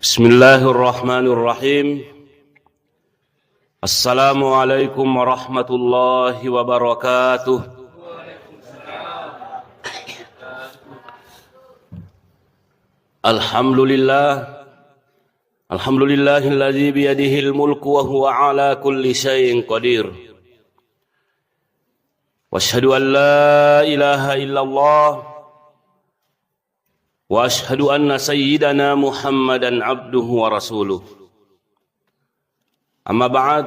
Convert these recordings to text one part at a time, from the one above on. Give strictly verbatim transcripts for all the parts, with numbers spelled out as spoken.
Bismillahirrahmanirrahim. Assalamualaikum warahmatullahi wabarakatuh. Alhamdulillah. Alhamdulillahilladzi biyadihil mulku wa huwa ala kulli syai'in qadir. Wa asyhadu an la ilaha illallah wa asyhadu anna sayyidana Muhammadan abduhu wa rasuluh. Amma ba'd.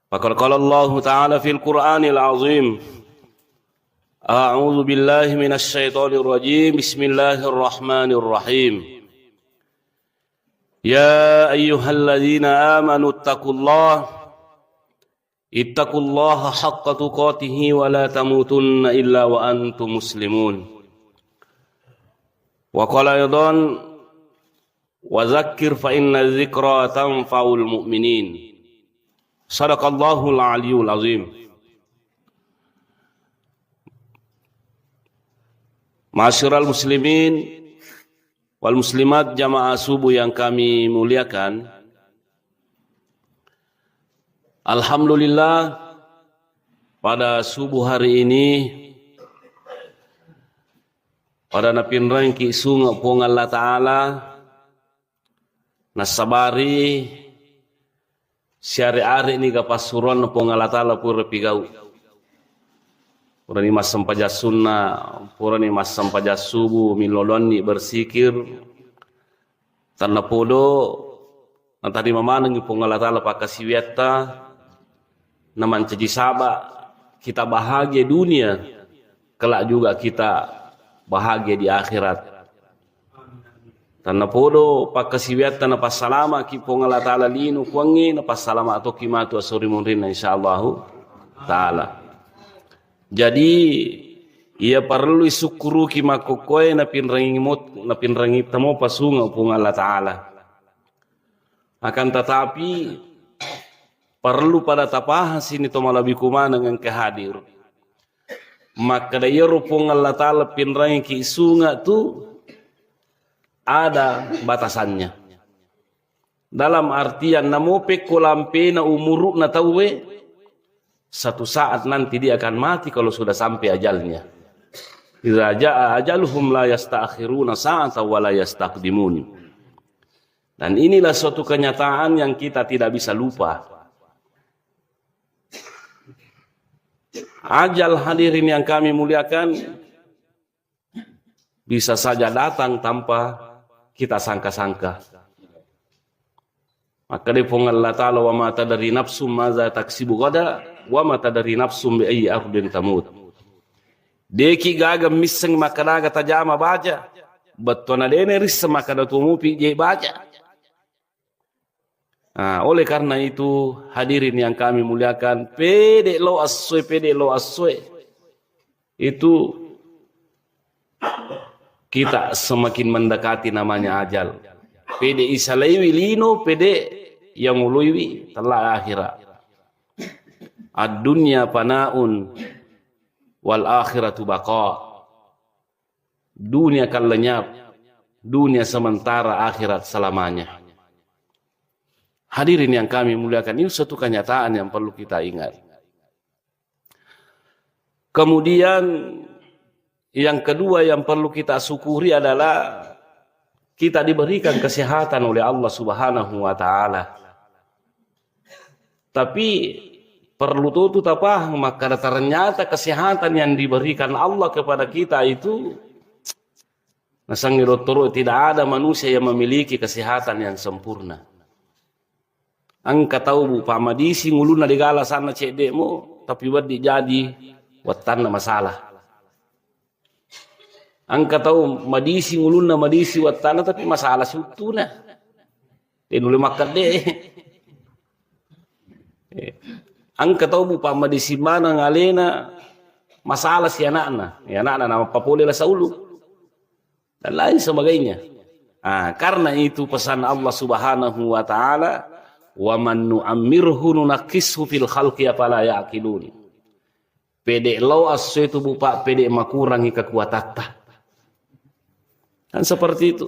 Faqad qala Allahu ta'ala fil Qur'anil azim. A'udzu billahi minasy syaithanir rajim. Bismillahirrahmanirrahim. Ya ayyuhalladzina amanu ittaqullaha, ittaqullaha haqqa tuqatihi wa la tamutunna illa wa antum muslimun. Wa qala aidan, wa dzakkir fa inna dzikra tanfa'ul mu'minin. Sadaqallahul aliyul azim. Ma'asyiral muslimin wal muslimat, jamaah subuh yang kami muliakan, alhamdulillah, pada subuh hari ini, pada napinrengki sunge Puang Allah Ta'ala, nassabari siare-are niga passuroanna Puang Allah Ta'ala pura pigau. Purani massempajang sunna, purani massempajang subuh, millau doanni bersikir. Tannapodo natarima manengngi Puang Allah Ta'ala pakkasiwiatta, namancaji saba kita bahagia dunia, kelak juga kita bahagia di akhirat. Tannapodo pakkasiwiatta napassalamaki Puang Allah Ta'ala lino kuangnge, napassalama tokki matu esso ri munrinna insyaallahu ta'ala. Jadi iya parellu isukkuruki makkokkoe napinrengi mot-, napinrengi tamo pasunga Puang Allah Ta'ala. Akan tetapi parellu pada tapahang sini to malebbi kumaneng engka hadir. Makkeda iyaro Puang Allah Ta'ala pinrengiki sunga tu ada batasannya. Dalam artian namo pekko lampena umuru'na tauwe, satu saat nanti dia akan mati kalau sudah sampai ajalnya. Idza jaa ajaluhum la yasta'khiruna sa'atan wa la yastaqdimun. Dan inilah suatu kenyataan yang kita tidak bisa lupa. Ajal, hadirin yang kami muliakan, bisa saja datang tanpa kita sangka-sangka. Makkeda Puang Allah Ta'ala, "Wa ma tadri nafsum madza taksibu ghada, wa ma tadri nafsum bi ayyi ardin tamut." Deki gaga misseng makkeda aga tajama baja, bettuanna dena risseng makkeda tuo mupi je baja. Nah, oleh karena itu, hadirin yang kami muliakan, pede lo assoe, pede lo assoe, itu kita semakin mendekati namanya ajal. Pede isalaiwi lino, pede yang uluiwi tella akhirat. Ad-dunya fanaun wal akhiratu baqa. Dunia kan lenyap, dunia sementara, akhirat selamanya. Hadirin yang kami muliakan, ini suatu kenyataan yang perlu kita ingat. Kemudian yang kedua yang perlu kita syukuri adalah kita diberikan kesehatan oleh Allah Subhanahu wa Ta'ala. Tapi perlu to tu tapahang makkeda ternyata kesehatan yang diberikan Allah kepada kita itu, nasengngi dottoro, tidak ada manusia yang memiliki kesehatan yang sempurna. Engka tau bu pamadisi ngulunna degala sanna cedde mo, tapi weddi jadi wattanna masalah. Engka tau madisi ngulunna, madisi wattanna, tapi masalah si uttuna. De nulle makkedde. Eh, engka tau bu pammadisi maneng alena, masalah si anakna. Ya, anakna namappa pole lasa ulu. Dan lain sebagainya. Ah, karena itu pesan Allah Subhanahu wa Ta'ala, "Wa man nu'ammirhu nunakkishu fil khalqi afala ya'qilun." Pede lao asso itu bu, Pak, pede makurangi kekuatatta. Kan seperti itu.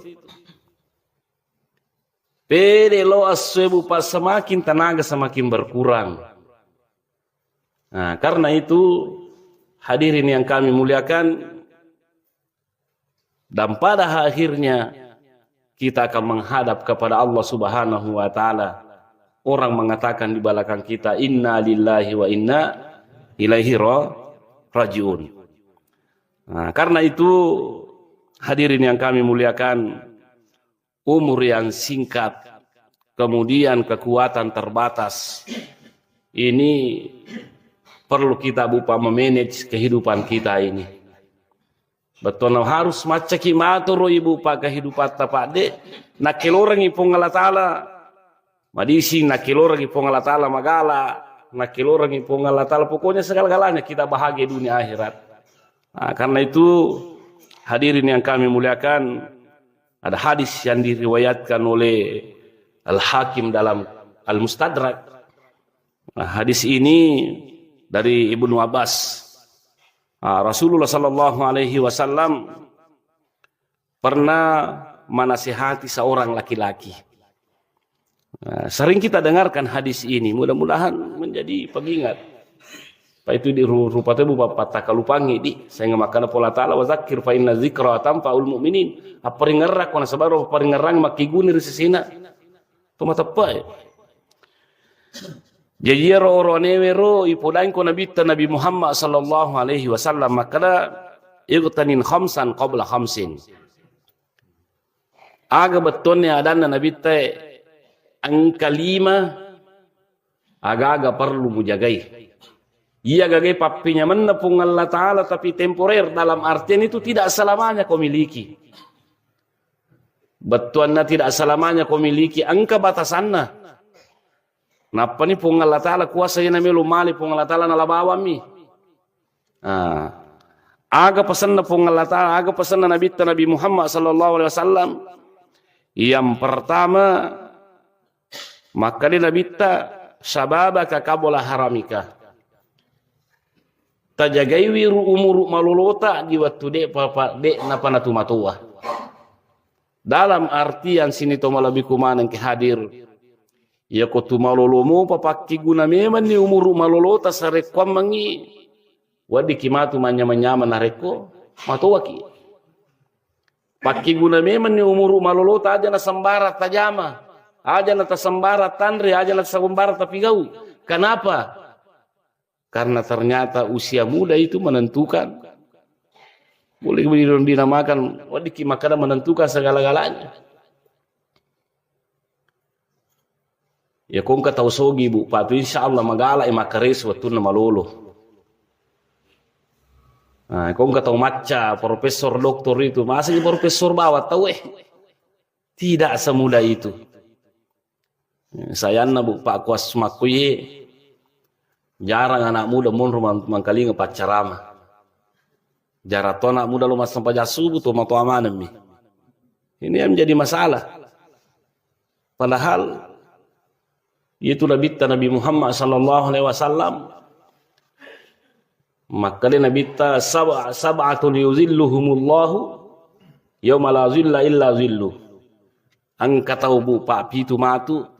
Pede lo assoe, Bu Pak, semakin tenaga semakin berkurang. Nah, karena itu, hadirin yang kami muliakan, dan pada akhirnya kita akan menghadap kepada Allah Subhanahu wa Ta'ala. Orang mengatakan di belakang kita, "Inna lillahi wa inna ilaihi ra-, rajiun." Nah, karena itu, hadirin yang kami muliakan, umur yang singkat, kemudian kekuatan terbatas, ini perlu kita, Bu Pak, memanage kehidupan kita ini. Bettuanna harus maccaki matoro, Ibu Pak, kehidupan tapadde. Nakkelorengi Puang Allah Ta'ala madising, nakkelorengi Puang Allah Ta'ala magala, nakkelorengi Puang Allah Ta'ala. Pokoknya segala-galanya kita bahagia dunia akhirat. Nah, karena itu, hadirin yang kami muliakan, ada hadis yang diriwayatkan oleh Al-Hakim dalam Al-Mustadrak. Nah, hadis ini dari Ibnu Abbas. Ah, Rasulullah sallallahu alaihi wasallam pernah menasihati seorang laki-laki. Nah, sering kita dengarkan hadis ini, mudah-mudahan menjadi pengingat. Apa itu di ru-, rupa tu, Bu Pak, pattakalupangi di, sehingga makkeda Puang Allah Ta'ala, "Wa zakkir fa inna zikra tanfa'ul mu'minin." Apparingerrako nasaba ro paringerrang makkiguni ri sesena. Tu mateppa e. Jaji iyaro oroanewe ro ipodaingko Nabitta Nabi Muhammad sallallahu alaihi wasallam makkeda, "Ightanim khamsan qabla khamsin." Aga bettuanna adanna Nabitta e, engka lima aga-aga perlu mujagai. Iya gagai pappinyamenna Puang Allah Ta'ala, tapi temporer, dalam artian itu tidak selamanya kau miliki. Bettuanna tidak selamanya kau miliki, engka batasanna. Nappani Puang Allah Ta'ala kuasa, iya namelo male Puang Allah Ta'ala nala bawammi. Ah. Aga pesanna Puang Allah Ta'ala, aga pesanna Nabitta Nabi Muhammad sallallahu alaihi wasallam? Yang pertama, makkeda Nabitta, "Syababaka qabla haramika." Tajagaiwi ru-, umuru malolota di wettu de' papa-, de' napanatu matoa. Dalam artian sini to malebbiku maneng ki hadir. Iya ko tu malolo mopa pakkiguna memanni umuru malolota sarekkuammengngi. Weddikki matu manyameng-nyameng narekko matoaki. Pakkiguna memanni umuru malolota, aja nasembara tajama, aja natasembara tanre, aja natasembara tapigau. Kenapa? Karena ternyata usia muda itu menentukan. Boleh dinamakan, weddikki makkeda menentukan segala-galanya. Ya, ko engka tau sogi, Bu Pak, tu insya Allah magala i makkareso wettunna malolo. Nah, ko engka tau macca, profesor, doktor itu, masih profesor bawang tau e. Tidak semudah itu. Sayanna, Bu Pak, kuas makkuye, jarang anak muda monro mang-, mangkalinga paccarama. Jarang to anak muda lo massempajang subuh, to matoa maneng mi. Ini yang menjadi masalah. Padahal itu Nabitta Nabi Muhammad sallallahu alaihi wasallam, makkeda Nabitta, "Sab-, sab'atun yuzilluhumullahu yauma la zilla illa zillu." Engka tau, Bu Pak, pitu matu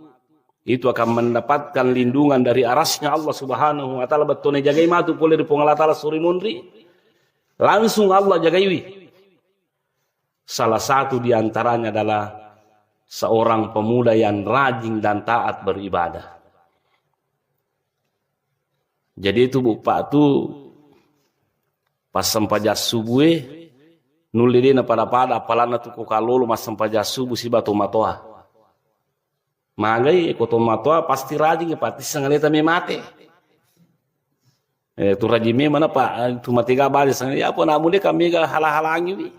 itu akan mendapatkan lindungan dari arasnya Allah Subhanahu wa Ta'ala. Bettuanna jagai matu pole ri Puang Allah Ta'ala suri monri, langsung Allah jagaiwi. Salah satu di antaranya adalah seorang pemuda yang rajin dan taat beribadah. Jadi itu, Bu Pak, tu pas sempajang subuh e, nulle de' napada-pada, apalagi tu ko kalolo massempajang subuh siba to matoa. Magai ko to matoa pasti rajing, pasti sangaleta me mate. Eh, tu rajing me mana, Pak, tu mate ga bale sang, ya apa namu de' ka mega hala-halangi wi.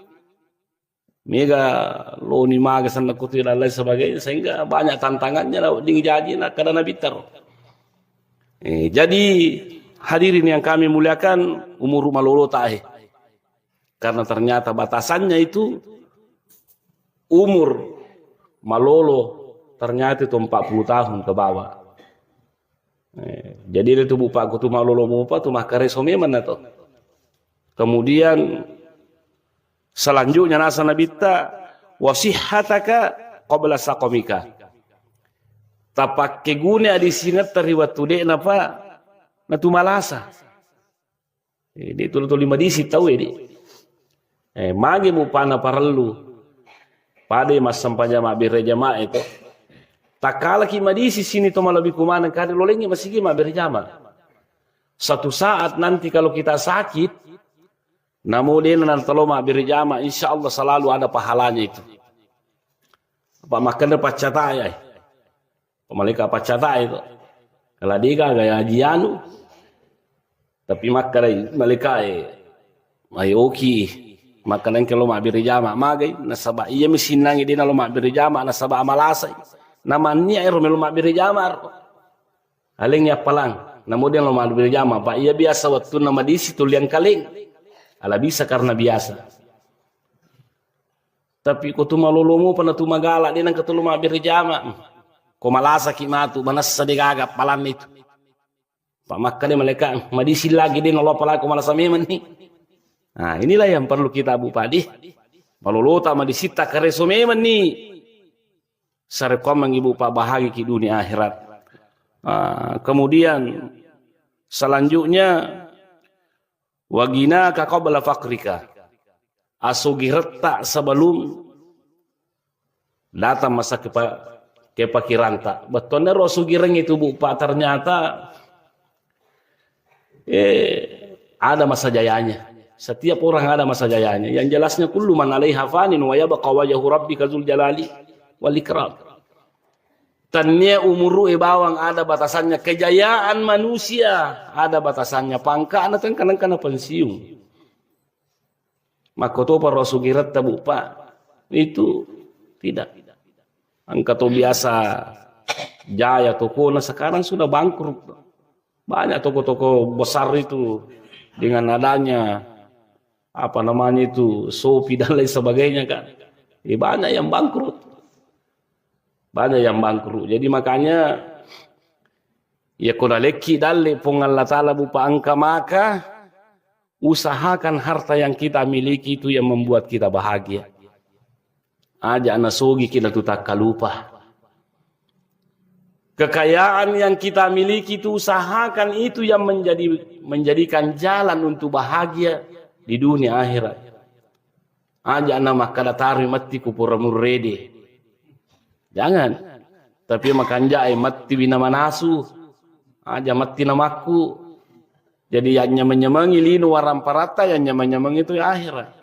Mega loni maga sanna kutu dan lain sebagainya, sehingga banyak tantangannya, na wedding jaji na kada Nabitta ro. Eh, jadi hadirin yang kami muliakan, umur malolo tae. Karena ternyata batasannya itu umur malolo ternyata itu empat puluh tahun ke bawah. Eh, jadi itu, Bu Pak, kutu malolo mopa tu makkareso memang na to. Kemudian selanjutnya nasa Nabitta, "Wasihhataka qabla saqamika." Tapakkeguna adisingetta ri wettu de'napa natumalasa. Eh, de' tuli-tuli madisi tau e, de'. Eh, magi mupana parellu. Pada massempajang mabbere jamaah itu. Takkalaki madisi sini to malebbi kumaneng kade lolengi masigi mabbere jamaah. Satu saat nanti kalau kita sakit, namo de'na nantalo mabbere jamaah, insya Allah selalu ada pahalanya itu. Apa makkeda paccatai, ai. Malaika paccatai to. Kala de' gaga ya jianu. Tapi makkeda malaika e, mai oki. Makkeda engka lo mabbere jamaah magai. Nasaba iya mi sinnangi de'na lo mabbere jamaah, nasaba amalasai. Namannia ero melo mabbere jamaah ro. Alengi appalang. Namo de'na lo mabbere jamaah. Apa iya biasa wettunna madisi tuliang kaleng. Ala bisa karena biasa. Tapi ko tu malolomo pa na tu magala, de' nengka tulu mabbere jamaah. Ko malasaki matu, manessa de' gaga appalanna itu. Pa makkeda malaika, madisi lagi de' nalo apalako malasa memang ni. Nah, inilah yang perlu kita, Bu Padi. Malolota madisitta kareso memang ni. Sarekkoammengngi, Bu, pabahagiki dunia akhirat. Ah, kemudian selanjutnya, wa ghinaka qabla faqrika. Asugiretta sebelum datang masa kepa-, kepakiranta. Bettuanna ro asugireng itu, Bu, Pak, ternyata, eh, ada masa jayanya. Setiap orang ada masa jayanya. Yang jelasnya kullu man alaiha fanin wa yabqa wajhu rabbika dzul jalali wal ikram. Tannia umuru e bawang ada batasannya, kejayaan manusia ada batasannya, pangkana tengka-, nengka na pensiun. Makkotopa ro asugiretta, Bu, Pak. Itu tidak. Engka to biasa jaya tokona, sekarang sudah bangkrut. Banyak toko-toko besar itu dengan adanya, apa namanya itu, Shopee dan lain sebagainya, kan. Ya, banyak yang bangkrut. Banyak yang bangkrut. Jadi makanya, ya, ko nalekki dalle Puang Allah Ta'ala, Bu, Pak, engka maka, usahakan harta yang kita miliki itu yang membuat kita bahagia. Aja nasogiki natu takkalupa. Kekayaan yang kita miliki itu usahakan itu yang menjadi, menjadikan jalan untuk bahagia di dunia akhirat. Aja na makkeda taroi matti ku pura murrede. Jangan. Tapi makanja'e matti wina manasu. Aja matti namakku. Jadi yang nyameng-nyamengi lino waramparatta, yang nyameng-nyameng itu ya akhirat.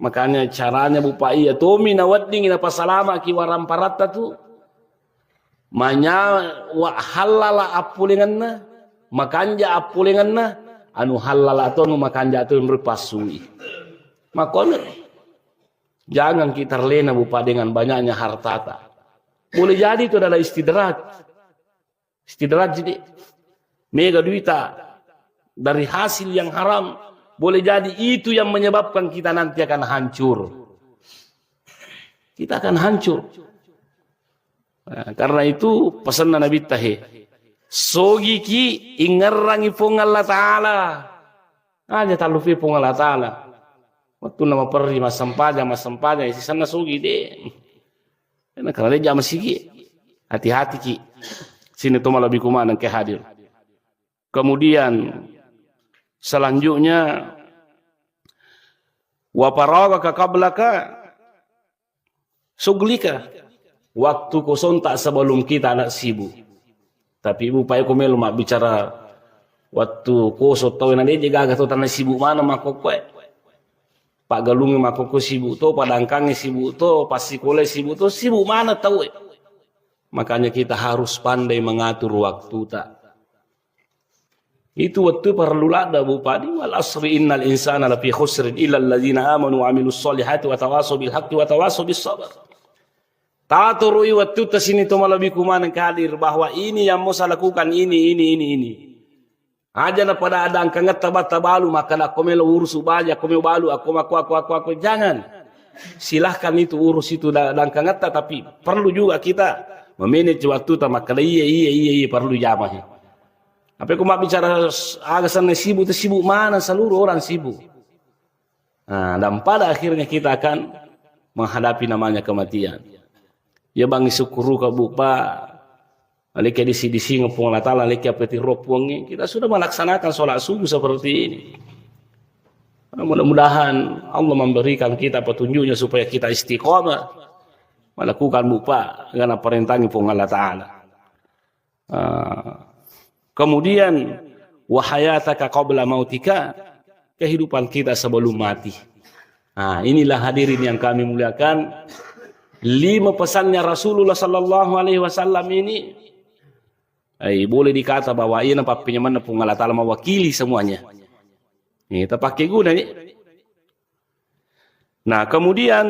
Makanya caranya, Bu, Pak, iya tomi naweddingi napasalamaki waramparatta tu. Manyawa hallala appulengenna, makanja appulengenna, anu hallala to, anu makanja to, nrui passui. Makkono, jangan kita terlena, Bu, Pak, dengan banyaknya hartata. Boleh jadi itu adalah istidraj. Istidraj, jadi mega duita dari hasil yang haram, boleh jadi itu yang menyebabkan kita nanti akan hancur. Kita akan hancur. Nah, karena itu pesanna Nabi tahe, sogiki ingerrangi Puang Allah Ta'ala. Aja tallufi Puang Allah Ta'ala. Wettunna maperri massempajang, massempajang, sisenna sugi de. Karena dia jama sigi. Hati-hatiki. Sini to malebbi kumaneng ke hadir. Kemudian selanjutnya, wa faragaka qablaka suglika, waktu kosong tak sebelum kita ada sibuk. Tapi ibu pae ko melo mabbicara waktu kosong tau na deje gaga to tanah sibuk mana makokkoe. Paggalungi makokko sibuk to, padangkangi sibuk to, passikolai sibuk to, sibuk mana tau e. Makanya kita harus pandai mengatur waktu tak. Itu wettu parellu ladda, Bu Padi, wal asri innal insana lafi khusrin illa alladzina amanu wa amilus solihati wa tawasaw bil haqqi wa tawasaw bis sabr. Taturui wettu tasini to malebbi kumaneng kadir bahwa ini yang mau saya lakukan ini, ini, ini, ini. Aja na pada ada angkangetta batta balu, maka na komelo urusu baja, komelo balu, aku, aku, aku, aku, aku. Jangan. Silahkan itu urus itu da-, dangkangetta, tapi perlu juga kita memanage waktu ta makkeda iya, iya, iya, iya, perlu jamahi. Apa ku mabbicara s-, aga senna sibuk, tersibuk mana seluruh orang sibuk. Nah, dan pada akhirnya kita akan menghadapi namanya kematian. Ya bang, syukuruka Bu Pak, Alekki disi-disingeng Puang Allah Ta'ala, alekki apa tiro Puangnge. Kita sudah melaksanakan sholat subuh seperti ini. Mudah-mudahan Allah memberikan kita petunjuknya supaya kita istiqamah melakukan mupa karena perintangi Puang Allah Ta'ala. Ah, kemudian, "Wa hayataka qabla mautika," kehidupan kita sebelum mati. Nah, inilah hadirin yang kami muliakan, lima pesannya Rasulullah sallallahu alaihi wasallam ini. Eh, boleh dikata bahwa ini pappenyamenna Puang Allah Ta'ala mewakili semuanya. Ini terpakai guna nih. Nah, kemudian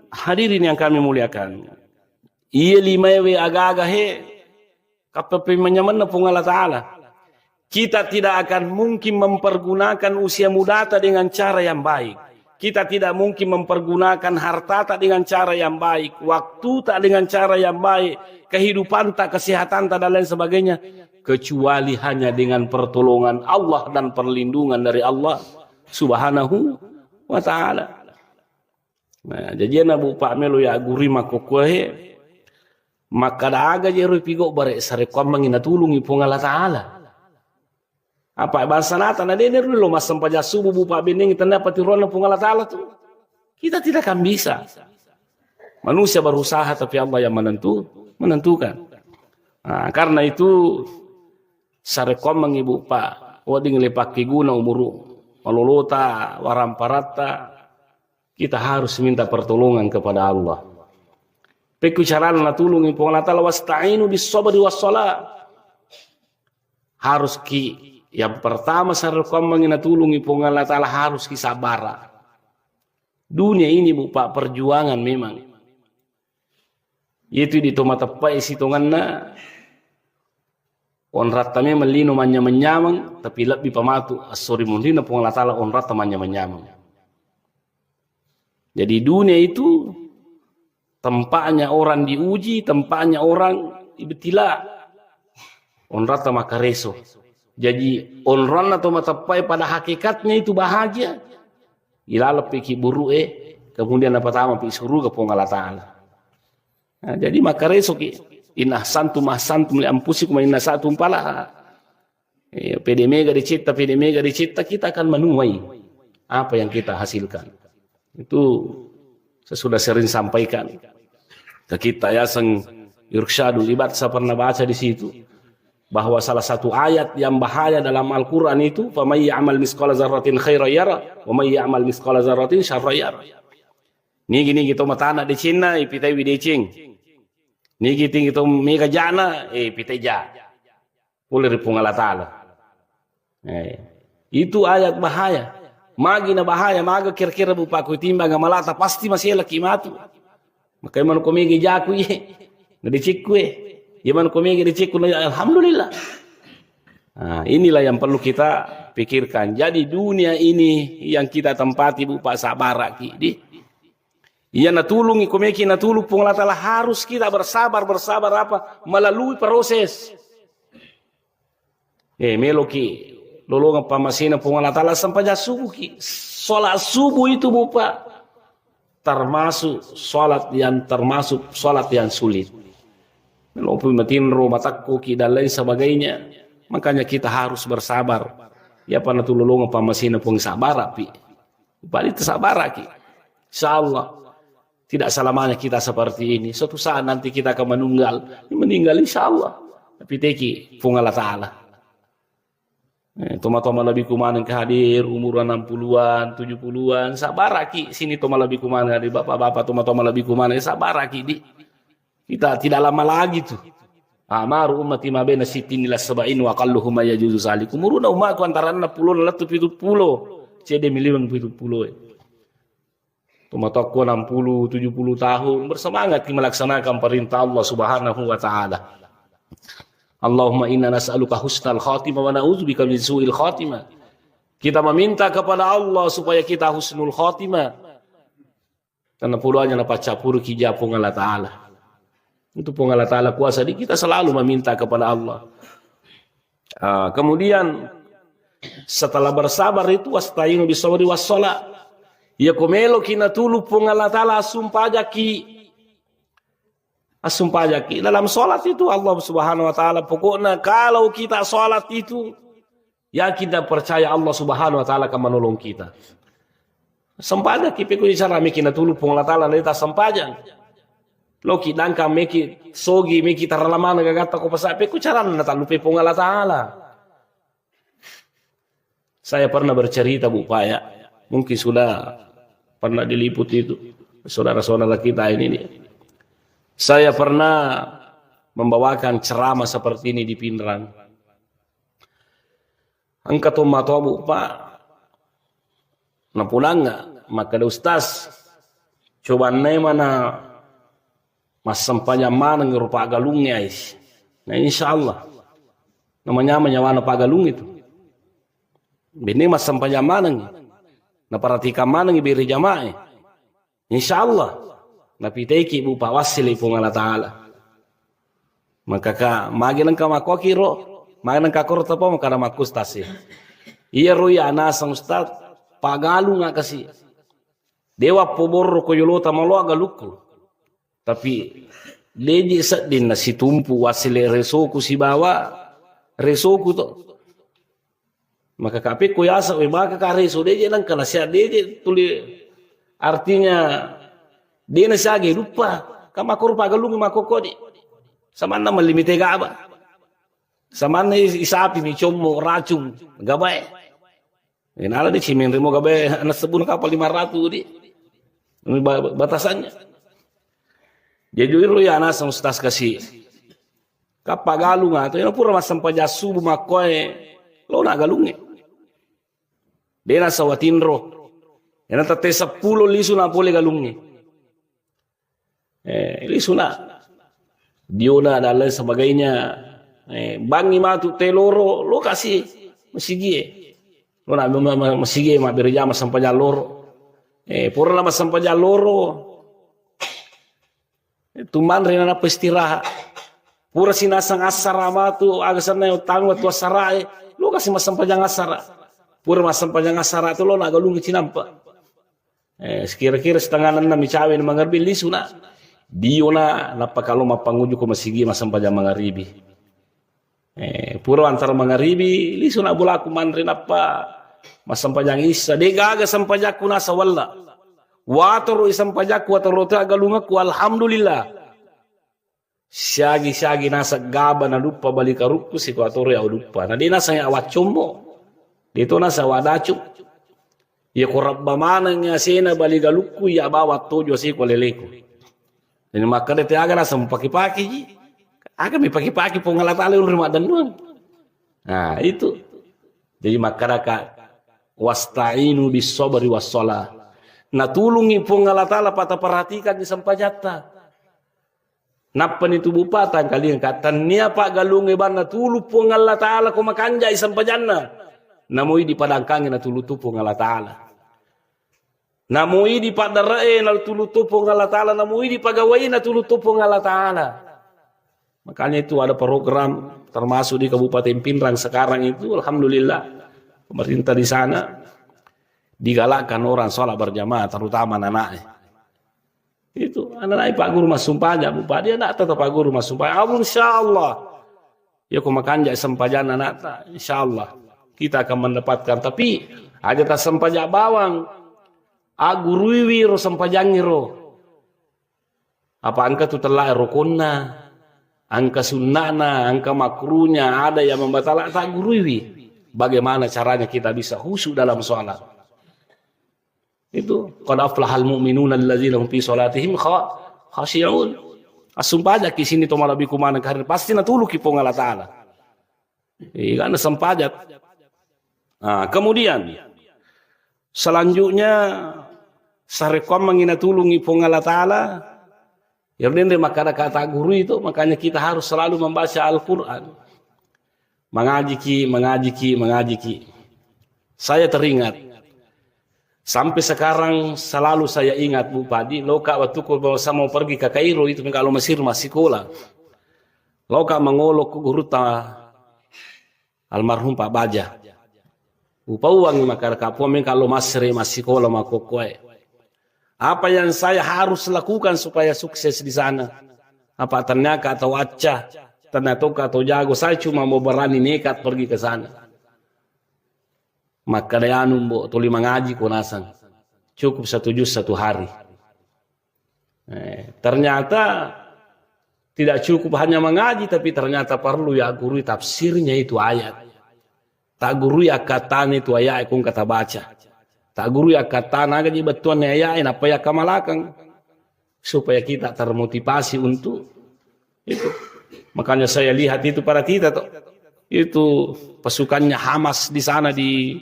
hadirin yang kami muliakan, iya limaewe aga-aga he, kappeppenyamenna Puang Allah Ta'ala. Kita tidak akan mungkin mempergunakan usia mudata dengan cara yang baik. Kita tidak mungkin mempergunakan hartata dengan cara yang baik, waktuta dengan cara yang baik, kehidupanta, kesehatanta, dan lain sebagainya, kecuali hanya dengan pertolongan Allah dan perlindungan dari Allah Subhanahu wa Ta'ala. Nah, jajianna Bu Pak melo ya guri makkokkoe, makkada aga je ro pigo bare sarekkoammengi natulungi Puang Allah Ta'ala. Apa bangsa nata na dene ro lo massempajang subuh Bu Pak bennengi tenna patironna Puang Allah Ta'ala tu. Kita tidak akan bisa. Manusia berusaha tapi Allah yang menentu, menentukan. Nah, karena itu sarekkoammengi Bu Pak, wedding le pakkeguna umuru malolota, waramparatta, kita harus minta pertolongan kepada Allah. Pekku carana natulungi Puang Allah Ta'ala, "Wasta'inu bis sabri was shalah." Harus ki, yang pertama sarekkoammengi natulungi Puang Allah Ta'ala harus ki sabara. Dunia ini Bu Pak perjuangan memang. Itu di to mateppai sitonganna, onratta memang lino manyameng-nyameng, tapi lebbi pamatu assori munrinna Puang Allah Ta'ala onratta manyameng-nyameng. Jadi dunia itu tempatnya orang diuji, tempatnya orang ibtila. Onratta makareso. Jadi onranna to mateppai pada hakikatnya itu bahagia. Ilaleng piki buru'e, kemudian napatama pi suruga Puang Allah Ta'ala. Nah, jadi makareso ki, "In ahsantum ahsantum li anfusikum wa in asa'tum falaha." Eh, pede mega dicipta, pede mega dicipta, kita akan menuai apa yang kita hasilkan. Itu saya sudah sering sampaikan ke kita yaseng Irsyadul Ibad, saya pernah baca di situ bahwa salah satu ayat yang bahaya dalam Al-Quran itu, "Faman ya'mal misqala zarratin khairan yara, wa man ya'mal misqala zarratin syarran yara." Nigi-nigi to matana decenna, ipitai wi deceng. Nigi-nigi to mega jana, eh, ipitai ja. Pole ri Puang Allah Ta'ala. Eh, itu ayat bahaya. Magi na bahaya, maga kira-kira Bu Pak ku timbang amalata, pasti maselaki matu. Makanya manu ko mega jaku ye. Na dicikku ye. Ye manu ko mega dicikku na, alhamdulillah. Nah, inilah yang perlu kita pikirkan. Jadi dunia ini yang kita tempati Bu Pak, sabaraki di. Iya natulungi, komeki natulung Puang Allah Ta'ala harus kita bersabar, bersabar apa? Melalui proses. Eh, meloki lolongeng pammasena Puang Allah Ta'ala, sempajang subuh ki. Sholat subuh itu Bu Pak termasuk sholat yang, termasuk sholat yang sulit. Melopi matinro, matakkuki dan lain sebagainya. Makanya kita harus bersabar. Ya pernah tu lolongeng pammasena Puang, sabar api. Balik tersabar lagi. Insya Allah. Tidak selamanya kita seperti ini. Suatu saat nanti kita akan meninggal. Meninggal insya Allah. Tapi teki Puang Allah Ta'ala. Eh, toma-toma lebih kumaneng ke hadir, umur enam puluhan, tujuh puluhan. Sabar lagi. Sini toma lebih kumaneng hadir. Bapak-bapak toma-toma lebih kumaneng. Sabar lagi di. Kita tidak lama lagi tu. Amaru ummati ma baina sittin ila sab'in wa aqalluhum ma yajuzu zalik. Umuruna umatku antara enam puluh lettu pitu puluh. Cede miliun pitu puluh. Tomatokku enam puluh, tujuh puluh tahun, bersemangat melaksanakan perintah Allah Subhanahu wa Ta'ala. Allahumma inna nas'aluka husnal khatimah wa na'udzubika min su'il khatimah. Kita meminta kepada Allah supaya kita husnul khatimah. Karena puluhannya na paccapuruki ja Puang Allah Ta'ala. Untuk Puang Allah Ta'ala kuasa di, kita selalu meminta kepada Allah. Ah, kemudian setelah bersabar itu, wasta'inu bisabri wassalah. Ya, ko meloki natulu Puang Allah Ta'ala, sumpajaki. Assumpajaki dalam sholat itu Allah Subhanahu wa Ta'ala. Pokoknya kalau kita sholat itu, yakin dan percaya Allah Subhanahu wa Ta'ala akan menolong kita. Sempajaki, pekko cara meki natulu Puang Allah Ta'ala, nalita sempajang. Loki dangka meki sogi, meki taralaman gagatta ko pasa, pekko carana natallupe Puang Allah Ta'ala. Saya pernah bercerita, Bu, Pak, ya. Mungkin sudah pernah diliput itu, saudara-saudara kita ini, nih. Saya pernah membawakan ceramah seperti ini di Pinrang. Engka to matoa, Bu, Pak. Napudangnga, makkeda, "Ustaz, coba nai mana massempajang maneng rupa galungnge, ais." Nah, insya Allah. Namanya menyawana pagalung itu. Bini massempajang maneng. Naperhatikan maneng beri jamaah. Insya Allah. Napiteki, Bu, Pak, wassili Puang Allah Ta'ala. Maka ka, magi nengka makoki ro, magi nengka koro tepa, maka ada makus tasi. Iya ro ya nasang Ustaz, pagalung kasi. Dewa poborro ko yolota maloa galukku. Tapi deje sedding na situmpu wasile resoku sibawa resoku to. Maka kape ko yasa we maka ka reso deje nangka na sia deje tuli, artinya dena siage lupa. Kama koro pagalungi makoko di. Samanna melli mitega aba. Samanna is-, isapi mi commo racung gabae. Inala di cimenri mo gabae anak sebun kapal lima ratus di. Ini ba-, batasannya. Jadi iro ya nasang Ustaz kasi. Kappa galung atau ina pura massempajang subuh makkoe lo na galunge. Dena sawatinro. Ina tette seppulo lisu na pole galunge. Eh, lisuna. Diona dan lain sebagainya. Eh, bangi matu te loro, lo kasi masigie. Lo na ma-, ma-, masigie mabbere jama sempajang loro. Eh, pura lama sempajang loro. Eh, tumanre na nappa istirahat. Pura sinasang assara matu, aga senna tangwa tu assara, eh. Lo kasi massempajang assara. Pura massempajang assara tu lo na galung cinampa. Eh, sekira-kira setengah enam mi cawe na mangarbi lisuna. Diona nappa kalo mappanguju ko masigi massempajang mangaribi. Eh, pura antara mangaribi lisuna bolaku manre nappa massempajang issa. De gaga sempajakku nasa walla. Watoro i sempajakku, watoro te agalungakku, alhamdulillah. Siagi-siagi naseng gaba naduppa bali karukku siko atoro ya uduppa. Na de naseng ya waccommo. De to naseng wadacu. Ya ko rabba maneng asena bali galukku ya bawa tojo siko leleku. Jadi makkeda te aga naseng paki-paki ji. Aga mi paki-paki Puang Allah Ta'ala uri maddennuang. Nah, itu. Jadi makkeda ka wasta'inu bis sabri was shalah. Natulungi Puang Allah Ta'ala pata perhatikan di sempajatta. Nappani tubuh patang kalinga ka tannia paggalungnge banna tulu Puang Allah Ta'ala ko makanjai sempajanna. Namoi di padangkangnge natulu tu Puang Allah Ta'ala. Namoi di paddare'e natulu tu Puang Allah Ta'ala. Namoi di pagawai natulu tu Puang Allah Ta'ala. Makanya itu ada program termasuk di Kabupaten Pinrang sekarang itu, alhamdulillah, pemerintah di sana digalakkan orang sholat berjamaah, terutama anak-anaknya. Itu, anak-anak Pak Guru massumpajang, Bu Pak, dia tidak tetap Pak Guru massumpajang. Abu, insya Allah. Ya, ko makanja sempajang anakta, insya Allah. Kita akan mendapatkan. Tapi, aja tak sempajang bawang. Aguruiwi ro sempajangi ro. Apa engka tu tellae rokonna, engka sunnana, engka makruhnya, ada yang membatalkan, tak guruiwi. Bagaimana caranya kita bisa khusyuk dalam sholat? Itu, "Qad aflahal mu'minuna alladzina hum fi sholatihim kha-, khashi'un." Assumpajaki sini to malebbi kumana karir, pasti natuluki Puang Allah Ta'ala. Iya, kan sempajat. Nah, kemudian selanjutnya sarekkuammengngi natulungi Puang Allah Ta'ala, ya, denre makkada kata guru itu, makanya kita harus selalu membaca Al-Quran. Mengajiki, mengajiki, mengajiki. Saya teringat, sampai sekarang selalu saya ingat, Bu Padi, loka waktu ku sama pergi ke Kairo itu, kalau Mesir masih sekolah. Loka mengolok ku guru ta almarhum Pak Baja. Upauangi makkada ka Puang, mengka lo massere massikola makkokkoe. Apa yang saya harus lakukan supaya sukses di sana? Apa tanniaka tau acca, tanniatoka tau jago, saya cuma mau berani nekat pergi ke sana. Makkeda anu, Mbok, tuli mangaji ko naseng. Cukup satu juz satu hari. Eh, ternyata tidak cukup hanya mengaji, tapi ternyata perlu ya guru tafsirnya itu ayat. Tak guru ya katanya itu ayat, kung kata baca. Tak guru ya katanya aga ji bettuannya ayat, apa ya kamalakang. Supaya kita termotivasi untuk itu. Makanya saya lihat itu pada kita tuh. Itu pasukannya Hamas di sana di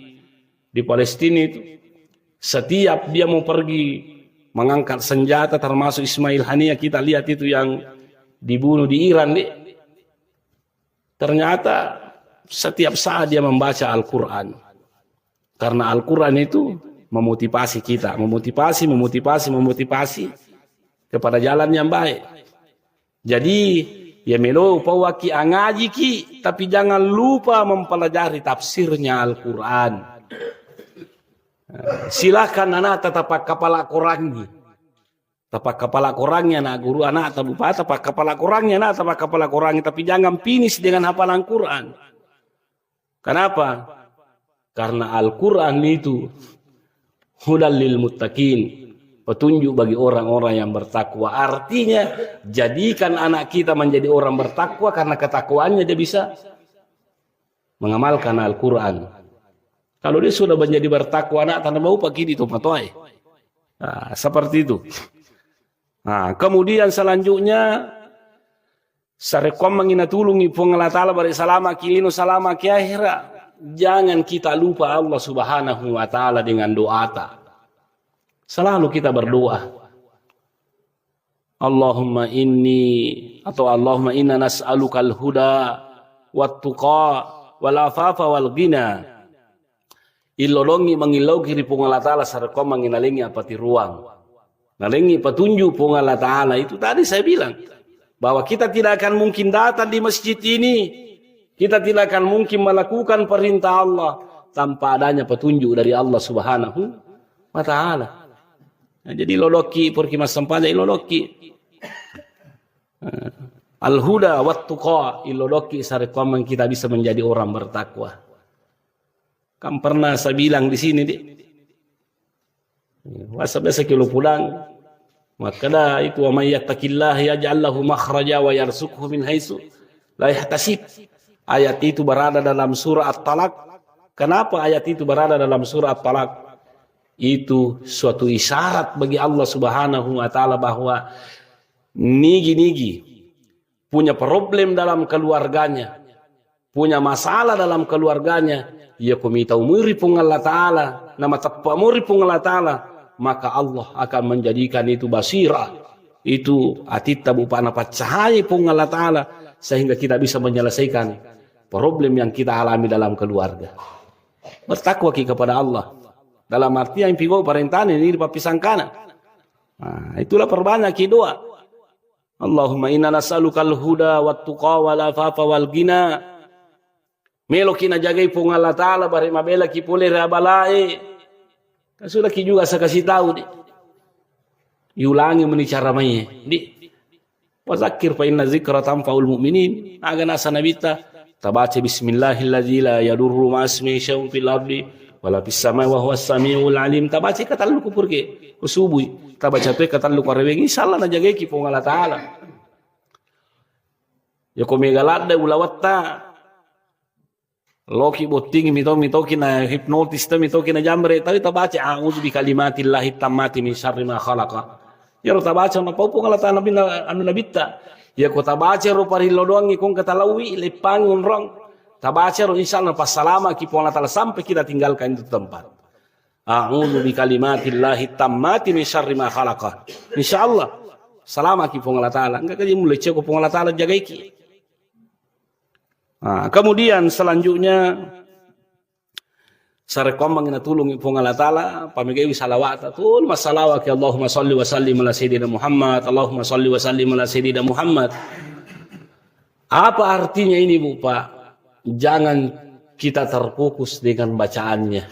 di Palestina itu. Setiap dia mau pergi mengangkat senjata, termasuk Ismail Haniya, kita lihat itu yang dibunuh di Iran, deh. Ternyata setiap saat dia membaca Al-Quran. Karena Al-Quran itu memotivasi kita, memotivasi, memotivasi, memotivasi kepada jalan yang baik. Jadi, ya melo upawaki angajiki, tapi jangan lupa mempelajari tafsirnya Al-Quran. Silahkan anak tetap kepala korangi. Tetap kepala korangi anak guru, anak tak lupa tetap kepala korangi, anak tetap kepala korangi, tapi jangan finish dengan hafalan Quran. Kenapa? Karena Al-Quran itu hudal lil muttaqin, petunjuk bagi orang-orang yang bertakwa. Artinya, jadikan anak kita menjadi orang bertakwa karena ketakwaannya dia bisa mengamalkan Al-Quran. Kalau dia sudah menjadi bertakwa, anak tanah bau pagi di tempat wae. Nah, seperti itu. Nah, kemudian selanjutnya, sarekkuammengngi natulungngi Puang Allah Ta'ala, bare salama ki lino, salama ki akhira. Jangan kita lupa Allah Subhanahu wa Ta'ala dengan doata. Selalu kita berdoa. Allahumma inni, atau Allahumma inna nas'alukal huda wat tuqa wal afafa wal ghina. Illolongi mangillauki ri Puang Allah Ta'ala, sarekkuammengngi nalengi apatiruang. Nalengi petunjuk Puang Allah Ta'ala. Itu tadi saya bilang, bahwa kita tidak akan mungkin datang di masjid ini, kita tidak akan mungkin melakukan perintah Allah tanpa adanya petunjuk dari Allah Subhanahu wa Ta'ala. Nah, jadi loloki, purki massempajang, loloki. Eh, al-huda wat tuqa, iloloki sarekkuammeng kita bisa menjadi orang bertakwa. Kan pernah saya bilang di sini, di. Masa biasa kilo pulang. Makkeda itu, "Wa may yattaqillaha yaj'al lahu makhraja wa yarzuqhu min haitsu la yahtasib." Ayat itu berada dalam surah At-Talaq. Kenapa ayat itu berada dalam surah At-Talaq? Itu suatu isyarat bagi Allah Subhanahu wa Ta'ala bahwa nigi-nigi punya problem dalam keluarganya, punya masalah dalam keluarganya, iya ko mitau muri Puang Allah Ta'ala, namateppa muri Puang Allah Ta'ala, maka Allah akan menjadikan itu basira, itu atitta bupa napaccahai Puang Allah Ta'ala, sehingga kita bisa menyelesaikan problem yang kita alami dalam keluarga. Bertakwaki kepada Allah. Dalam artian pigau parentana ini dipappisangkana. Nah, itulah perbanyak doa. Allahumma inna nas'alukal huda wat tuqa wal afafa wal ghina. Meloki najagai Puang Allah Ta'ala, bare mabelaki pole ri abalae. Kan sudah ki juga saya kasih tahu, di. Iulangi meni cara mai, di. Wa zakkir fa inna zikra tanfa'ul mu'minin. Aga nasa nabitta, tabaca bismillahilladzi la yadurru ma'asmihi syai'un fil ardi wala fis samai wa huwas samiul alim. Tabaca katellu ku purke, ku subui. Tabaca tu katellu ku arewengi, insyaallah najagaiki Puang Allah Ta'ala. Ya ko mega ladde ulawetta. Loki botting mito, mitoki na hipnotis to, mitoki na jamre, tapi tabaca a'udzu bi kalimatillahi tammati min syarri ma khalaqa. Yaro tabaca na pau Puang Allah Ta'ala nabi, anu nabitta. Ya ko tabaca ro parillo doangi kong katalawi, leppangi onrong. Tabaca ro insyaallah passalamaki Puang Allah Ta'ala sampai kita tinggalkan itu tempat. A'udzu bi kalimatillahi tammati min syarri ma khalaqa. Insyaallah salamaki Puang Allah Ta'ala. Enggak kaji mulai ceko Puang Allah Ta'ala jagaiki. Nah, kemudian selanjutnya sarekkuammeng natulungi Puang Allah Ta'ala, pamegai salawat, tul masalawat ke Allahumma salli wa sallim ala sayyidina Muhammad, Allahumma salli wa sallim ala sayyidina Muhammad. Apa artinya ini, Bu, Pak? Jangan kita terfokus dengan bacaannya.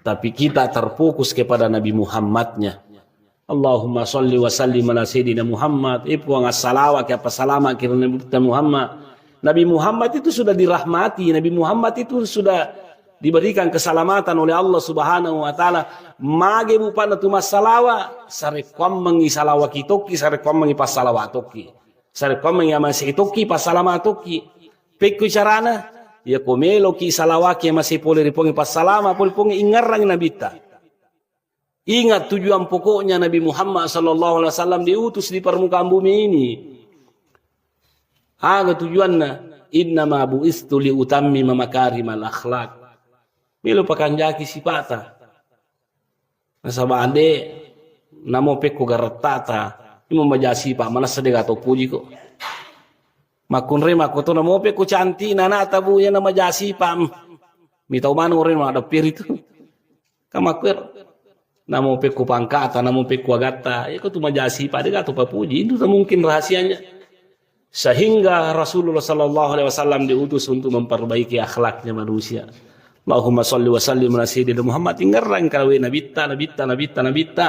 Tapi kita terfokus kepada Nabi Muhammadnya. Allahumma salli wa sallim ala sayyidina Muhammad. Eh, Puang, assalawaki, appasalamaki ri Nabi Muhammad. Nabi Muhammad itu sudah dirahmati, Nabi Muhammad itu sudah diberikan keselamatan oleh Allah Subhanahu wa Ta'ala. Mage bupanna tu massalawa, sarekkuammengi salawaki tokki, sarekkuammengi passalawa tokki, sarekkuammengi amase tokki, passalama tokki. Pekko carana, ya ko meloki salawaki amase pole ri Puangnge, passalama pole ri Puangnge, ingerrang nabitta. Ingat tujuan pokoknya Nabi Muhammad sallallahu alaihi wasallam diutus di permukaan bumi ini. Aga tujuanna? Innama bu'istu liutammima makarimal akhlak. Melo pakanjaki sipata. Nasaba ade namo pekko garettata, imo maja sipa, manessa de gato pujiko. Makkunrai makkoto namo pekko cantik na anakta, Bu, iya na maja sipa. Mitau maneng ore madeppiri tu. Kan makkuero. Namo pekko pangkata, namo pekko agatta, iko tu maja sipa, de gato papuji. Itu tak mungkin rahasianya. Sehingga Rasulullah sallallahu alaihi wasallam diutus untuk memperbaiki akhlaknya manusia. Allahumma salli wa sallim ala sayyidina Muhammad. Ingerrang kalawe nabitta, nabitta, nabitta, nabitta.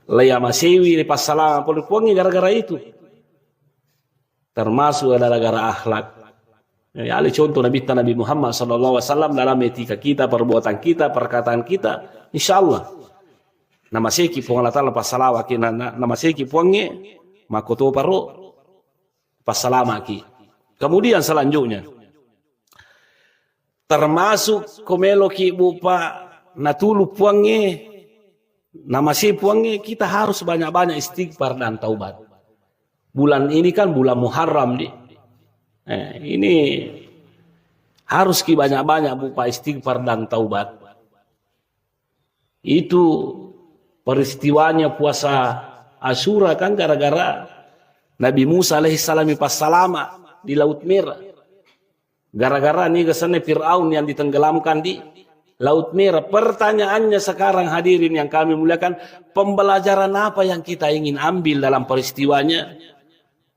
Laya masewi ri passalama pole Puangnge gara-gara itu. Termasuk adalah gara akhlak. Ya, ale contoh Nabitta Nabi Muhammad sallallahu alaihi wasallam dalam etika kita, perbuatan kita, perkataan kita, insya Allah namaseki Puang Allah Ta'ala passalawaki, na, na, namaseki Puangnge, makkoto paro passalamaki. Kemudian selanjutnya, termasuk ko meloki bupa natulu Puangnge, namase Puangnge, kita harus banyak-banyak istighfar dan taubat. Bulan ini kan bulan Muharram, di. Eh, ini harus ki banyak-banyak bupa istighfar dan taubat. Itu peristiwanya puasa Asyura kan gara-gara Nabi Musa alaihissalam passalama di Laut Merah. Gara-gara niga senna Fir'aun yang ditenggelamkan di Laut Merah. Pertanyaannya sekarang, hadirin yang kami muliakan, pembelajaran apa yang kita ingin ambil dalam peristiwanya?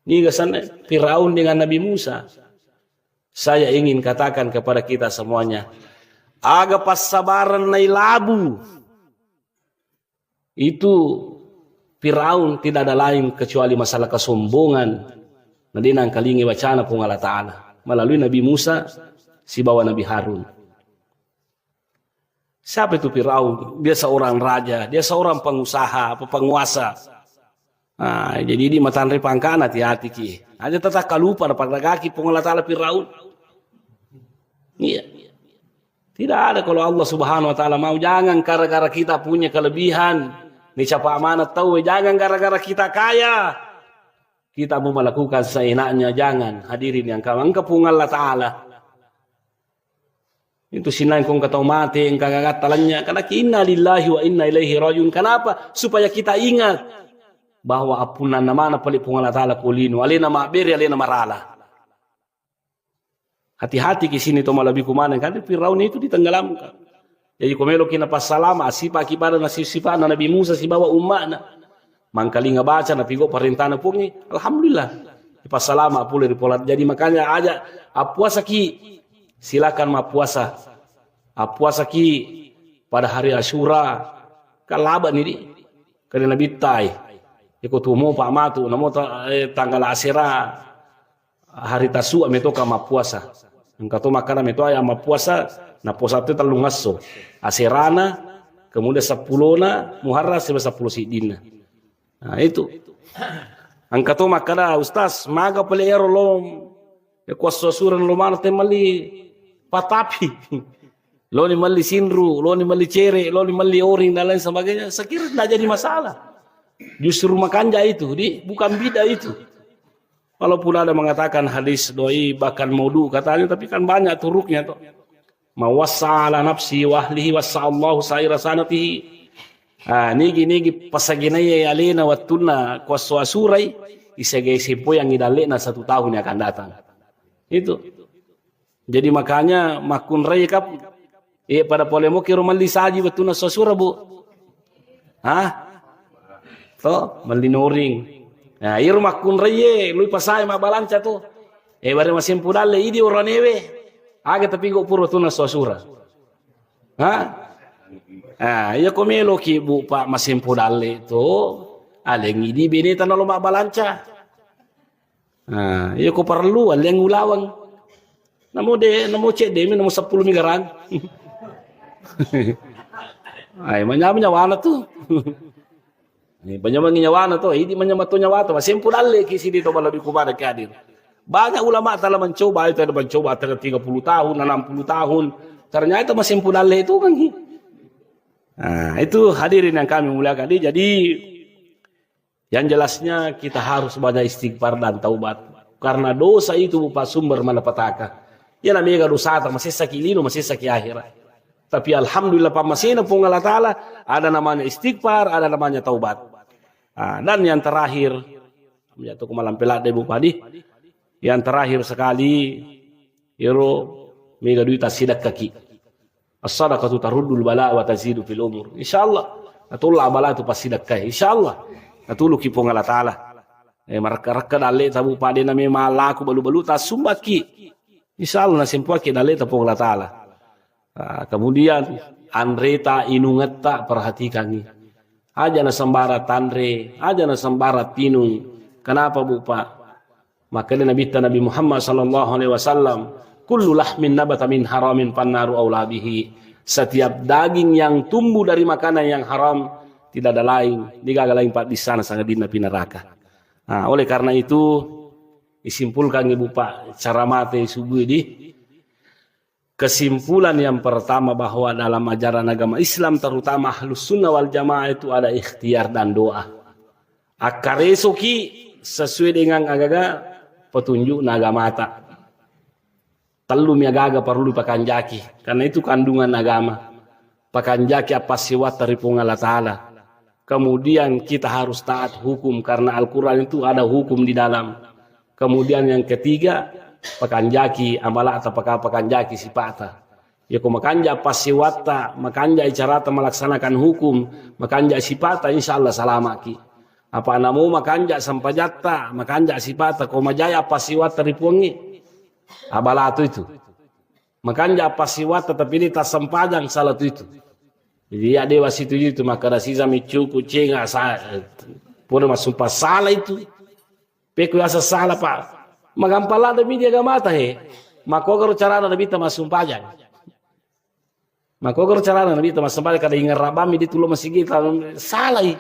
Niga senna Fir'aun dengan Nabi Musa. Saya ingin katakan kepada kita semuanya, aga passabarenna ilabu itu Firaun tidak ada lain kecuali masalah kesombongan. Na de nangkalingi wacana Puang Allah Ta'ala melalui Nabi Musa sibawa Nabi Harun. Siapa itu Firaun? Dia seorang raja, dia seorang pengusaha, apa, penguasa. Nah, jadi di matanre pangkana, hati-hati ki. Aja tetap kalupa, pada gaki Puang Allah Ta'ala Firaun. Iya. Tidak ada kalau Allah Subhanahu wa Ta'ala mau. Jangan gara-gara kita punya kelebihan, ni capa mana tahu, jangan gara-gara kita kaya, kita mau melakukan seenaknya. Jangan, hadirin yang kami, engka Puang Allah Ta'ala. Itu sinnang kong katau mate, engka gagatta lanya, karena inna lillahi wa inna ilaihi rajiun. Kenapa? Supaya kita ingat bahwa apunanna mana pale Puang Allah Ta'ala ko lino, alena mabbere, alena marala. Hati-hati ki sini to malebbi kumaneng, kan Firaun itu ditenggelamkan. Jadi ko meloki napassalama, sipaki pada nasip-sipana Nabi Musa sibawa umma'na. Mangkalinga baca napigo parentana Puangnge, alhamdulillah. Dipassalama pole ri pola. Jadi makanya aja appuasaki, silakan mappuasa. Appuasaki pada hari Asyura, kan laba ni di. Kali Nabi tai. Iko tumo pa matu, namo ta-, eh, tanggal asera. Hari Tasu'a metoka mappuasa. Engka to makkada meto aya mappuasa, napuasa tu tellung esso. Aserana, kemudian seppulona Muharram, siba seppulo siddinna. Nah, itu. Engka to makkada, "Ustaz, maga pale ero lo, ya kuasso Asyura lo mana te melli patapi." Loni melli sinru, loni melli cere, loni melli oring dan lain sebagainya. Saya kira tidak jadi masalah. Justru makanja itu, di, bukan bid'ah itu. Walaupun ada mengatakan hadis doi, bahkan maudhu katanya, tapi kan banyak turuknya toh. "Man wassa ala nafsi wa ahlihi wassa Allahu saira sanatihi." Ah, nigi-nigi pasagenai alena wattunna kuasso Asyurai, isagai sepoyangi dallena satu tahun yang akan datang. Itu. Jadi makanya makkunrai kap, eh, pada pole moki ro melli saji wettunna suasura, Bu. Hah? To, melli noring. Nah, iro makkunrai e, lui pasae mabbalanca to. Eh, bare masempu dalle, idi oranewe. Aga tapi go pura wettunna suasura. Hah? Ah, iya ko meloki, Bu, Pak, masempo dalle to, alengi di bene tanah lo mabbalanca. Ah, iya ko parellu, aleng ulaweng. Namo de, namo cedde mi, namo sepuluh mi garang. Ai, manyam nyawana tu. Ni, panyamangi nyawana to, idi manyamato nyawa to, masempo dalle ki sidi to balabi kubara ki hadir. Banyak ulama telah mencoba itu, ada mencoba tiga puluh tahun, enam puluh tahun. Ternyata masempo dalle itu kan. Nah, itu hadirin yang kami muliakan. Jadi, yang jelasnya kita harus banyak istighfar dan taubat. Karena dosa itu berupa sumber malapetaka. Ya namanya dosa, masih sakit lino, masih sakit akhirat. Tapi alhamdulillah, pammasena Puang Allah Ta'ala, ada namanya istighfar, ada namanya taubat. Ah, dan yang terakhir, jatuh ke malam pelat deh, Bu Padi. Yang terakhir sekali, iro mega duit tasidakaki. As-sadaqatu taruddul bala wa tazidu fil umur. Insyaallah, natolak bala tu passidakkai. Insyaallah, natuluki Puang Allah Ta'ala. Eh, marakka-rakka dalle tabu padena memang laku balu-balu tasumbaki. Insyaallah, nasempuaki dalle ta Puang Allah Ta'ala. Ah, kemudian anreta inungetta perhatikangi. Aja na sembara tanre, aja na sembara tinung. Kenapa, Bu, Pak? Makanya Nabi, Nabi Muhammad sallallahu alaihi wasallam, "Kullu lahmin nabata min haramin fannaru aula bihi." Setiap daging yang tumbuh dari makanan yang haram, tidak ada lain, digaga lain pabbissana sangadinna pi neraka. Nah, oleh karena itu, disimpulkan, Ibu, Pak, cara mate subuh ini. Kesimpulan yang pertama, bahwa dalam ajaran agama Islam, terutama Ahlus Sunnah wal Jamaah, itu ada ikhtiar dan doa. Akkaresoki sesuai dengan agaga petunjuk na agamata. Tellu mi agaga perlu dipakanjaki, karena itu kandungan agama. Pakanjaki appassewatta ri Puang Allah Ta'ala. Kemudian kita harus taat hukum karena Al-Quran itu ada hukum di dalam. Kemudian yang ketiga, pakanjaki amalata, paka-, pakanjaki sipata. Ya ko makanja passewata, makanja carata melaksanakan hukum, makanja sipata, insya Allah salamaki. Apa namo makanja sampajatta, makanja sipata, ko majaya passewata ri Puangnge. Abalatu itu. Makanja passewata tapi di tasempajang salah tu itu. Jadi ya dewa situ itu, maka ada sisa micuku cenga sa-, pura masumpa salah itu. Pekko yaseng sala, Pak. Magampang ladde mi di agamata, he. Makkogaro carana Nabitta massumpajang. Makkogaro carana Nabitta massumpajang, kada ingerrabammi di tulo masigita, salai.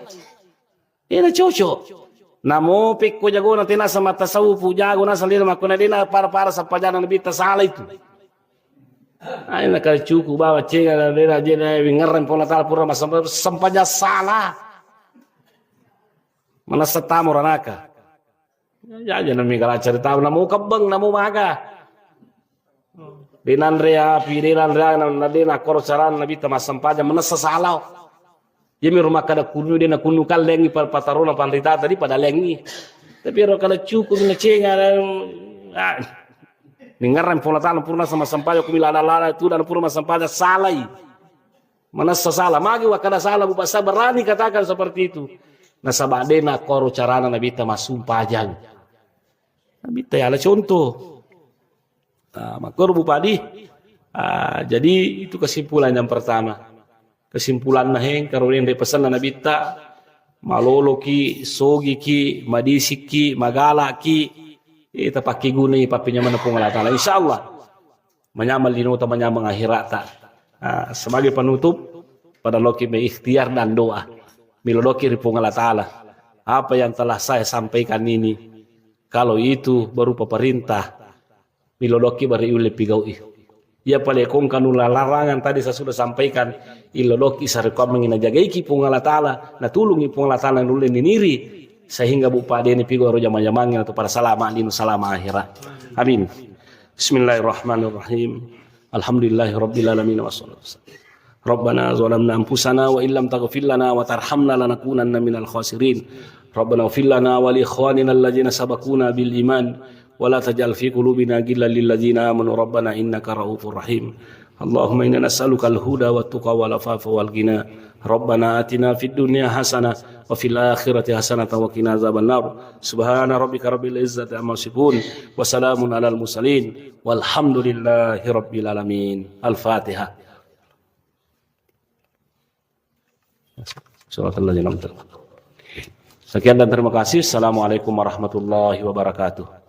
Ena cocok. Namo pekko jagona tena sama tasawufu jago nasa lena makkona dena para-para sampajana Nabitta sala itu. Ai na kada cuku bawa cenga dena jena wingerrang Puang Allah Ta'ala pura massumpajang sala. Manessa tamo ranaka. Jaja nami kala cerita namo kebbeng namo maga. Denanre api, denanre ana, na dena koro carana Nabitta massumpajang manessa salau. Yemi rumah kada kunu dena kunu kallengi pa-, patarona panrita tadi pada lengi. Tapi ro kada cuku mina cenga, ah, ningerrang Puang Allah Ta'ala purna sama sempajang kumi lada-lada itu dan pura massumpajang salai. Manessa sala, magi wakkada sala, Bu, Pak, saya berani katakan seperti itu. Nasaba dena koro carana Nabitta massumpajang. Nabitta yala contoh. Nah, makkoro, Bu Padi. Ah, jadi itu kesimpulan yang pertama. Kesimpulanna heng, karo dena pesanna Nabitta, maloloki, sogiki, madisikki, magalaki, eh, tapakkegunai pappenyamenna Puang Allah Ta'ala. Insya Allah. Manyameng linota, manyameng akhirata. Ah, sebagai penutup, pada loki me ikhtiar dan doa. Milodoki ri Puang Allah Ta'ala. Apa yang telah saya sampaikan ini, kalau itu berupa perintah, milodoki bari ulle pigau'i. Iya pale kongka nula larangan tadi saya sudah sampaikan, ilodoki sarekoammengi najagaiki Puang Allah Ta'ala, natulungi Puang Allah Ta'ala nulle niniri, sehingga Bu Padi ni pigoro jama-jamangi atau pada salama lino salama akhirat. Amin. Bismillahirrahmanirrahim. Alhamdulillahirabbil alamin wassalatu wassalam. Rabbana zalamna anfusana wa illam taghfir lana wa tarhamna lanakunanna minal khasirin. Rabbana ighfir lana wa li ikhwanina alladzina sabaquna bil iman wa la taj'al fi qulubina ghillan lil ladzina amanu rabbana innaka raufur rahim. Allahumma inna nas'aluka al-huda wa tuqa wal afafa wal ghina. Rabbana atina fid dunya hasanah wa fil akhirati hasanah wa qina azabannar. Subhana rabbika rabbil izzati amma yasifun. Wa salamun alal mursalin. Walhamdulillahi rabbil alamin. Al-Fatihah. Siratal ladzina an'amta. Sekian dan terima kasih. Assalamualaikum warahmatullahi wabarakatuh.